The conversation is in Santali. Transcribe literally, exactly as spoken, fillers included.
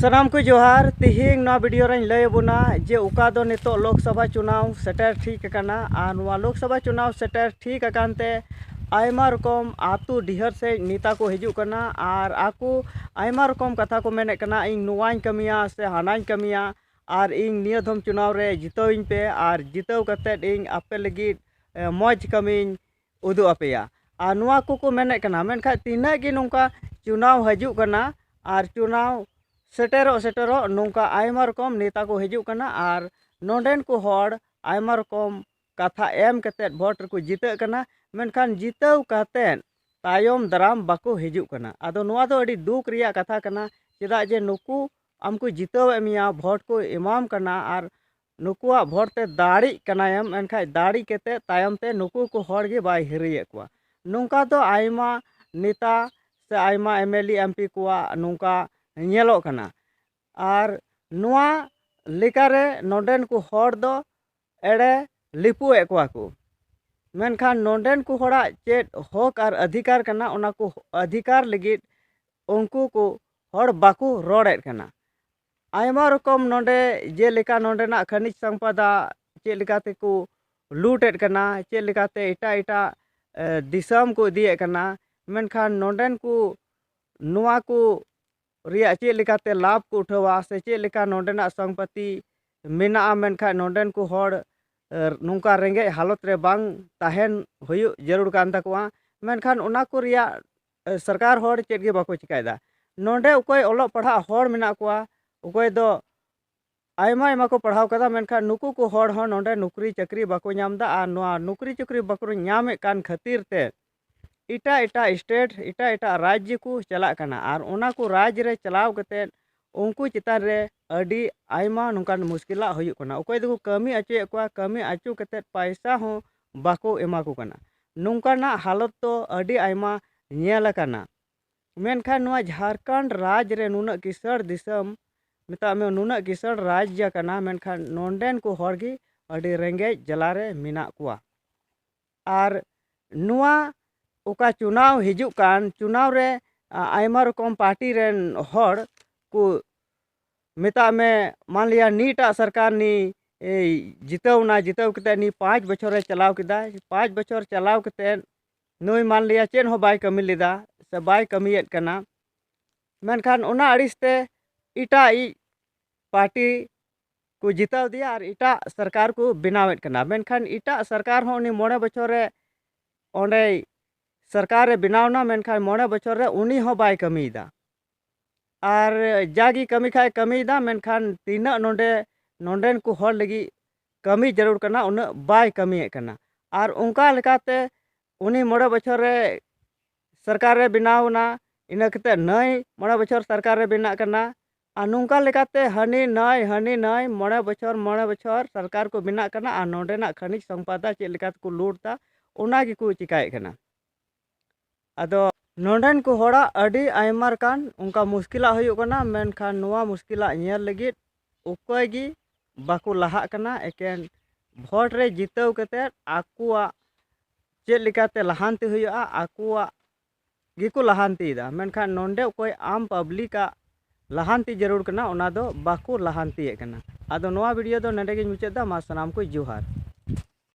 ᱥᱟᱱᱟᱢ ᱠᱚ ᱡᱚᱦᱟᱨ᱾ ᱛᱤᱦᱤᱧ ᱱᱚᱣᱟ ᱵᱷᱤᱰᱤᱭᱳ ᱨᱮᱧ ᱞᱟᱹᱭ ᱟᱵᱚᱱᱟ ᱡᱮ ᱚᱠᱟ ᱫᱚ ᱱᱤᱛᱚᱜ ᱞᱳᱠᱥᱚᱵᱷᱟ ᱪᱩᱱᱟᱣ ᱥᱮᱴᱮᱨ ᱴᱷᱤᱠ ᱟᱠᱟᱱᱟ, ᱟᱨ ᱱᱚᱣᱟ ᱞᱳᱠᱥᱚᱵᱷᱟ ᱪᱩᱱᱟᱣ ᱥᱮᱴᱮᱨ ᱴᱷᱤᱠ ᱟᱠᱟᱱ ᱛᱮ ᱟᱭᱢᱟ ᱨᱚᱠᱚᱢ ᱟᱹᱛᱩ ᱰᱤᱦᱟᱹᱨ ᱥᱮᱫ ᱱᱮᱛᱟ ᱠᱚ ᱦᱤᱡᱩᱜ ᱠᱟᱱᱟ, ᱟᱨ ᱟᱠᱚ ᱟᱭᱢᱟ ᱨᱚᱠᱚᱢ ᱠᱟᱛᱷᱟ ᱠᱚ ᱢᱮᱱᱮᱫ ᱠᱟᱱᱟ, "ᱤᱧ ᱱᱚᱣᱟᱧ ᱠᱟᱹᱢᱤᱭᱟ ᱥᱮ ᱦᱟᱱᱟᱧ ᱠᱟᱹᱢᱤᱭᱟ, ᱟᱨ ᱤᱧ ᱱᱤᱭᱟᱹ ᱫᱷᱚᱢ ᱪᱩᱱᱟᱣ ᱨᱮ ᱡᱤᱛᱟᱹᱣᱤᱧ ᱯᱮ, ᱟᱨ ᱡᱤᱛᱟᱹᱣ ᱠᱟᱛᱮᱫ ᱤᱧ ᱟᱯᱮ ᱞᱟᱹᱜᱤᱫ, ᱮ, ᱢᱚᱡᱽ ᱠᱟᱹᱢᱤᱧ ᱩᱫᱩᱜ ᱟᱯᱮᱭᱟ", ᱟᱨ ᱱᱚᱣᱟ ᱠᱚᱠᱚ ᱢᱮᱱᱮᱫ ᱠᱟᱱᱟ᱾ ᱢᱮᱱᱠᱷᱟᱱ ᱛᱤᱱᱟᱹᱜ ᱜᱮ ᱱᱚᱝᱠᱟ ᱪᱩᱱᱟᱣ ᱦᱤᱡᱩᱜ ᱠᱟᱱᱟ ᱟᱨ ᱪᱩᱱᱟᱣ ᱥᱮᱴᱮᱨᱚᱜ ᱥᱮᱴᱮᱨᱚᱜ ᱱᱚᱝᱠᱟ ᱟᱭᱢᱟ ᱨᱚᱠᱚᱢ ᱱᱮᱛᱟ ᱠᱚ ᱦᱤᱡᱩᱜ ᱠᱟᱱᱟ, ᱟᱨ ᱱᱚᱰᱮᱱ ᱠᱚ ᱦᱚᱲ ᱟᱭᱢᱟ ᱨᱚᱠᱚᱢ ᱠᱟᱛᱷᱟ ᱮᱢ ᱠᱟᱛᱮᱫ ᱵᱷᱳᱴ ᱨᱮᱠᱚ ᱡᱤᱛᱟᱹᱜ ᱠᱟᱱᱟ᱾ ᱢᱮᱱᱠᱷᱟᱱ ᱡᱤᱛᱟᱹᱣ ᱠᱟᱛᱮᱫ ᱛᱟᱭᱚᱢ ᱫᱟᱨᱟᱢ ᱵᱟᱠᱚ ᱦᱤᱡᱩᱜ ᱠᱟᱱᱟ᱾ ᱟᱫᱚ ᱱᱚᱣᱟ ᱫᱚ ᱟᱹᱰᱤ ᱫᱩᱠ ᱨᱮᱭᱟᱜ ᱠᱟᱛᱷᱟ ᱠᱟᱱᱟ, ᱪᱮᱫᱟᱜ ᱡᱮ ᱱᱩᱠᱩ ᱟᱢ ᱠᱚ ᱡᱤᱛᱟᱹᱣᱮᱫ ᱢᱮᱭᱟ, ᱵᱷᱳᱴ ᱠᱚ ᱮᱢᱟᱢ ᱠᱟᱱᱟ, ᱟᱨ ᱱᱩᱠᱩᱣᱟᱜ ᱵᱷᱳᱴ ᱛᱮ ᱫᱟᱲᱮᱜ ᱠᱟᱱᱟᱭᱮᱢ, ᱮᱱᱠᱷᱟᱡ ᱫᱟᱲᱮ ᱠᱟᱛᱮᱫ ᱛᱟᱭᱚᱢ ᱛᱮ ᱱᱩᱠᱩ ᱠᱚ ᱦᱚᱲ ᱜᱮ ᱵᱟᱭ ᱦᱤᱨᱤᱭᱮᱫ ᱠᱚᱣᱟ᱾ ᱱᱚᱝᱠᱟ ᱫᱚ ᱟᱭᱢᱟ ᱱᱮᱛᱟ ᱥᱮ ᱟᱭᱢᱟ M L A, M P ᱠᱚᱣᱟᱜ ᱱᱚᱝᱠᱟ ᱧᱮᱞᱚᱜ ᱠᱟᱱᱟ᱾ ᱟᱨ ᱱᱚᱣᱟ ᱞᱮᱠᱟᱨᱮ ᱱᱚᱰᱮᱱ ᱠᱚ ᱦᱚᱲ ᱫᱚ ᱮᱲᱮ ᱞᱤᱯᱩᱭᱮᱫ ᱠᱚᱣᱟ ᱠᱚ᱾ ᱢᱮᱱᱠᱷᱟᱱ ᱱᱚᱰᱮᱱ ᱠᱚ ᱦᱚᱲᱟᱜ ᱪᱮᱫ ᱦᱚᱠ ᱟᱨ ᱚᱫᱷᱤᱠᱟᱨ ᱠᱟᱱᱟ, ᱚᱱᱟ ᱠᱚ ᱚᱫᱷᱤᱠᱟᱨ ᱞᱟᱹᱜᱤᱫ ᱩᱱᱠᱩ ᱠᱚ ᱦᱚᱲ ᱵᱟᱠᱚ ᱨᱚᱲᱮᱫ ᱠᱟᱱᱟ᱾ ᱟᱭᱢᱟ ᱨᱚᱠᱚᱢ ᱱᱚᱰᱮ, ᱡᱮᱞᱮᱠᱟ ᱱᱚᱰᱮᱱᱟᱜ ᱠᱷᱟᱱᱤᱡᱽ ᱥᱚᱢᱯᱚᱫᱟ ᱪᱮᱫ ᱞᱮᱠᱟ ᱛᱮᱠᱚ ᱞᱩᱴᱮᱫ ᱠᱟᱱᱟ, ᱪᱮᱫ ᱞᱮᱠᱟᱛᱮ ᱮᱴᱟᱜ ᱮᱴᱟᱜ, ᱮ, ᱫᱤᱥᱚᱢ ᱠᱚ ᱤᱫᱤᱭᱮᱫ ᱠᱟᱱᱟ, ᱢᱮᱱᱠᱷᱟᱱ ᱱᱚᱰᱮᱱ ᱠᱚ ᱱᱚᱣᱟ ᱠᱚ ᱨᱮᱭᱟᱜ ᱪᱮᱫ ᱞᱮᱠᱟᱛᱮ ᱞᱟᱵᱷ ᱠᱚ ᱩᱴᱷᱟᱹᱣᱟ ᱥᱮ ᱪᱮᱫ ᱞᱮᱠᱟ ᱱᱚᱰᱮᱱᱟᱜ ᱥᱚᱢᱯᱚᱛᱤ ᱢᱮᱱᱟᱜᱼᱟ, ᱢᱮᱱᱠᱷᱟᱱ ᱱᱚᱰᱮᱱ ᱠᱚ ᱦᱚᱲ, ᱮ, ᱱᱚᱝᱠᱟ ᱨᱮᱸᱜᱮᱡ ᱦᱟᱞᱚᱛ ᱨᱮ ᱵᱟᱝ ᱛᱟᱦᱮᱱ ᱦᱩᱭᱩᱜ ᱡᱟᱹᱨᱩᱲ ᱠᱟᱱ ᱛᱟᱠᱚᱣᱟ᱾ ᱢᱮᱱᱠᱷᱟᱱ ᱚᱱᱟ ᱠᱚ ᱨᱮᱭᱟᱜ, ᱮ, ᱥᱚᱨᱠᱟᱨ ᱦᱚᱲ ᱪᱮᱫ ᱜᱮ ᱵᱟᱠᱚ ᱪᱤᱠᱟᱹᱭᱮᱫᱟ᱾ ᱱᱚᱰᱮ ᱚᱠᱚᱭ ᱚᱞᱚᱜ ᱯᱟᱲᱦᱟᱜ ᱦᱚᱲ ᱢᱮᱱᱟᱜ ᱠᱚᱣᱟ, ᱚᱠᱚᱭ ᱫᱚ ᱟᱭᱢᱟ ᱟᱭᱢᱟ ᱠᱚ ᱯᱟᱲᱦᱟᱣ ᱠᱟᱫᱟ, ᱢᱮᱱᱠᱷᱟᱱ ᱱᱩᱠᱩ ᱠᱚ ᱦᱚᱲ ᱦᱚᱸ ᱱᱚᱰᱮ ᱱᱚᱠᱨᱤ ᱪᱟᱹᱠᱨᱤ ᱵᱟᱠᱚ ᱧᱟᱢ ᱮᱫᱟ, ᱟᱨ ᱱᱚᱣᱟ ᱱᱚᱠᱨᱤ ᱪᱟᱹᱠᱨᱤ ᱵᱟᱠᱚ ᱧᱟᱢᱮᱫ ᱠᱟᱱ ᱠᱷᱟᱹᱛᱤᱨ ᱛᱮ ᱮᱴᱟᱜ ᱮᱴᱟᱜ ᱥᱴᱮᱴ, ᱮᱴᱟᱜ ᱮᱴᱟᱜ ᱨᱟᱡᱽᱡᱚ ᱠᱚ ᱪᱟᱞᱟᱜ ᱠᱟᱱᱟ, ᱟᱨ ᱚᱱᱟ ᱠᱚ ᱨᱟᱡᱽ ᱨᱮ ᱪᱟᱞᱟᱣ ᱠᱟᱛᱮᱫ ᱩᱱᱠᱩ ᱪᱮᱛᱟᱱ ᱨᱮ ᱟᱹᱰᱤ ᱟᱭᱢᱟ ᱱᱚᱝᱠᱟᱱ ᱢᱩᱥᱠᱤᱞᱟᱜ ᱦᱩᱭᱩᱜ ᱠᱟᱱᱟ᱾ ᱚᱠᱚᱭ ᱫᱚᱠᱚ ᱠᱟᱹᱢᱤ ᱦᱚᱪᱚᱭᱮᱫ ᱠᱚᱣᱟ, ᱠᱟᱹᱢᱤ ᱦᱚᱪᱚ ᱠᱟᱛᱮᱫ ᱯᱟᱭᱥᱟ ᱦᱚᱸ ᱵᱟᱠᱚ ᱮᱢᱟ ᱠᱚ ᱠᱟᱱᱟ᱾ ᱱᱚᱝᱠᱟᱱᱟᱜ ᱦᱟᱞᱚᱛ ᱫᱚ ᱟᱹᱰᱤ ᱟᱭᱢᱟ ᱧᱮᱞ ᱟᱠᱟᱱᱟ᱾ ᱢᱮᱱᱠᱷᱟᱱ ᱱᱚᱣᱟ ᱡᱷᱟᱲᱠᱷᱚᱸᱰ ᱨᱟᱡᱽ ᱨᱮ ᱱᱩᱱᱟᱹᱜ ᱠᱤᱥᱟᱹᱬ ᱫᱤᱥᱚᱢ, ᱢᱮᱛᱟᱜ ᱢᱮ ᱱᱩᱱᱟᱹᱜ ᱠᱤᱥᱟᱹᱬ ᱨᱟᱡᱽ ᱠᱟᱱᱟ, ᱢᱮᱱᱠᱷᱟᱱ ᱱᱚᱰᱮᱱ ᱠᱚ ᱦᱚᱲ ᱜᱮ ᱟᱹᱰᱤ ᱨᱮᱸᱜᱮᱡ ᱡᱟᱞᱟ ᱨᱮ ᱢᱮᱱᱟᱜ ᱠᱚᱣᱟ᱾ ᱟᱨ ᱱᱚᱣᱟ ᱚᱠᱟ ᱪᱩᱱᱟᱣ ᱦᱤᱡᱩᱜ ᱠᱟᱱ, ᱪᱩᱱᱟᱣ ᱨᱮ, ᱟ, ᱟᱭᱢᱟ ᱨᱚᱠᱚᱢ ᱯᱟᱨᱴᱤ ᱨᱮᱱ ᱦᱚᱲ ᱠᱚ ᱢᱮᱛᱟᱜ ᱢᱮ, ᱢᱟᱱ ᱞᱤᱭᱟ ᱱᱤᱴᱟᱜ ᱥᱚᱨᱠᱟᱨ ᱱᱤ ᱮᱭ ᱡᱤᱛᱟᱹᱣ ᱱᱟ, ᱡᱤᱛᱟᱹᱣ ᱠᱟᱛᱮ ᱱᱤ ᱯᱟᱸᱪ ᱵᱚᱪᱷᱚᱨᱮ ᱪᱟᱞᱟᱣ ᱠᱮᱫᱟ᱾ ᱯᱟᱸᱪ ᱵᱚᱪᱷᱚᱨ ᱪᱟᱞᱟᱣ ᱠᱟᱛᱮ ᱱᱩᱭ ᱢᱟᱱ ᱞᱤᱭᱟ ᱪᱮᱫ ᱦᱚᱸ ᱵᱟᱭ ᱠᱟᱹᱢᱤ ᱞᱮᱫᱟ ᱥᱮ ᱵᱟᱭ ᱠᱟᱹᱢᱤᱭᱮᱫ ᱠᱟᱱᱟ, ᱢᱮᱱᱠᱷᱟᱱ ᱚᱱᱟ ᱟᱹᱲᱤᱥ ᱛᱮ ᱮᱴᱟᱜ ᱤᱡ ᱯᱟᱨᱴᱤ ᱠᱚ ᱡᱤᱛᱟᱹᱣ ᱫᱮᱭᱟ ᱟᱨ ᱮᱴᱟᱜ ᱥᱚᱨᱠᱟᱨ ᱠᱚ ᱵᱮᱱᱟᱣᱮᱫ ᱠᱟᱱᱟ᱾ ᱢᱮᱱᱠᱷᱟᱱ ᱮᱴᱟᱜ ᱥᱚᱨᱠᱟᱨ ᱦᱚᱸ ᱩᱱᱤ ᱢᱚᱬᱮ ᱵᱚᱪᱷᱚᱨ ᱨᱮ ᱚᱸᱰᱮ ᱥᱚᱨᱠᱟᱨ ᱨᱮ ᱵᱮᱱᱟᱣ ᱮᱱᱟ, ᱢᱮᱱᱠᱷᱟᱱ ᱢᱚᱬᱮ ᱵᱚᱪᱷᱚᱨ ᱨᱮ ᱩᱱᱤ ᱦᱚᱸ ᱵᱟᱭ ᱠᱟᱹᱢᱤᱭᱮᱫᱟ᱾ ᱟᱨ ᱡᱟᱜᱮ ᱠᱟᱹᱢᱤ ᱠᱷᱟᱡ ᱠᱟᱹᱢᱤᱭᱮᱫᱟ, ᱢᱮᱱᱠᱷᱟᱱ ᱛᱤᱱᱟᱹᱜ ᱱᱚᱰᱮ, ᱱᱚᱰᱮᱱ ᱠᱚ ᱦᱚᱲ ᱞᱟᱹᱜᱤᱫ ᱠᱟᱹᱢᱤ ᱡᱟᱹᱨᱩᱲ ᱠᱟᱱᱟ, ᱩᱱᱟᱹᱜ ᱵᱟᱭ ᱠᱟᱹᱢᱤᱭᱮᱫ ᱠᱟᱱᱟ᱾ ᱟᱨ ᱚᱱᱠᱟ ᱞᱮᱠᱟᱛᱮ ᱩᱱᱤ ᱢᱚᱬᱮ ᱵᱚᱪᱷᱚᱨ ᱨᱮ ᱥᱚᱨᱠᱟᱨ ᱨᱮ ᱵᱮᱱᱟᱣ ᱮᱱᱟ, ᱤᱱᱟᱹ ᱠᱟᱛᱮ ᱱᱟᱹᱭ ᱢᱚᱬᱮ ᱵᱚᱪᱷᱚᱨ ᱥᱚᱨᱠᱟᱨ ᱨᱮ ᱵᱮᱱᱟᱜ ᱠᱟᱱᱟ᱾ ᱟᱨ ᱱᱚᱝᱠᱟ ᱞᱮᱠᱟᱛᱮ ᱦᱟᱹᱱᱤ ᱱᱟᱹᱭ, ᱦᱟᱹᱱᱤ ᱱᱟᱹᱭ ᱢᱚᱬᱮ ᱵᱚᱪᱷᱚᱨ, ᱢᱚᱬᱮ ᱵᱚᱪᱷᱚᱨ ᱥᱚᱨᱠᱟᱨ ᱠᱚ ᱵᱮᱱᱟᱜ ᱠᱟᱱᱟ ᱟᱨ ᱱᱚᱰᱮᱱᱟᱜ ᱠᱷᱟᱱᱤᱡᱽ ᱥᱚᱢᱯᱟᱫᱟ ᱪᱮᱫ ᱞᱮᱠᱟ ᱛᱮᱠᱚ ᱞᱩᱴ ᱮᱫᱟ, ᱚᱱᱟ ᱜᱮᱠᱚ ᱪᱤᱠᱟᱭᱮᱫ ᱠᱟᱱᱟ᱾ ᱟᱫᱚ ᱱᱚᱰᱮᱱ ᱠᱚ ᱦᱚᱲᱟᱜ ᱟᱹᱰᱤ ᱟᱭᱢᱟ ᱞᱮᱠᱟᱱ ᱚᱱᱠᱟ ᱢᱩᱥᱠᱤᱞᱟᱜ ᱦᱩᱭᱩᱜ ᱠᱟᱱᱟ, ᱢᱮᱱᱠᱷᱟᱱ ᱱᱚᱣᱟ ᱢᱩᱥᱠᱤᱞᱟᱜ ᱧᱮᱞ ᱞᱟᱹᱜᱤᱫ ᱚᱠᱚᱭ ᱜᱮ ᱵᱟᱠᱚ ᱞᱟᱦᱟᱜ ᱠᱟᱱᱟ᱾ ᱮᱠᱮᱱ ᱵᱷᱳᱴ ᱨᱮ ᱡᱤᱛᱟᱹᱣ ᱠᱟᱛᱮᱫ ᱟᱠᱚᱣᱟᱜ ᱪᱮᱫ ᱞᱮᱠᱟᱛᱮ ᱞᱟᱦᱟᱱᱛᱤ ᱦᱩᱭᱩᱜᱼᱟ, ᱟᱠᱚᱣᱟᱜ ᱜᱮᱠᱚ ᱞᱟᱦᱟᱱᱛᱤᱭᱮᱫᱟ, ᱢᱮᱱᱠᱷᱟᱱ ᱱᱚᱰᱮ ᱚᱠᱚᱭ ᱟᱢ ᱯᱟᱵᱽᱞᱤᱠᱟᱜ ᱞᱟᱦᱟᱱᱛᱤ ᱡᱟᱹᱨᱩᱲ ᱠᱟᱱᱟ, ᱚᱱᱟ ᱫᱚ ᱵᱟᱠᱚ ᱞᱟᱦᱟᱱᱛᱤᱭᱮᱫ ᱠᱟᱱᱟ᱾ ᱟᱫᱚ ᱱᱚᱣᱟ ᱵᱷᱤᱰᱤᱭᱳ ᱫᱚ ᱱᱚᱰᱮ ᱜᱤᱧ ᱢᱩᱪᱟᱹᱫ ᱮᱫᱟ᱾ ᱢᱟ ᱥᱟᱱᱟᱢ ᱠᱚ ᱡᱚᱦᱟᱨ᱾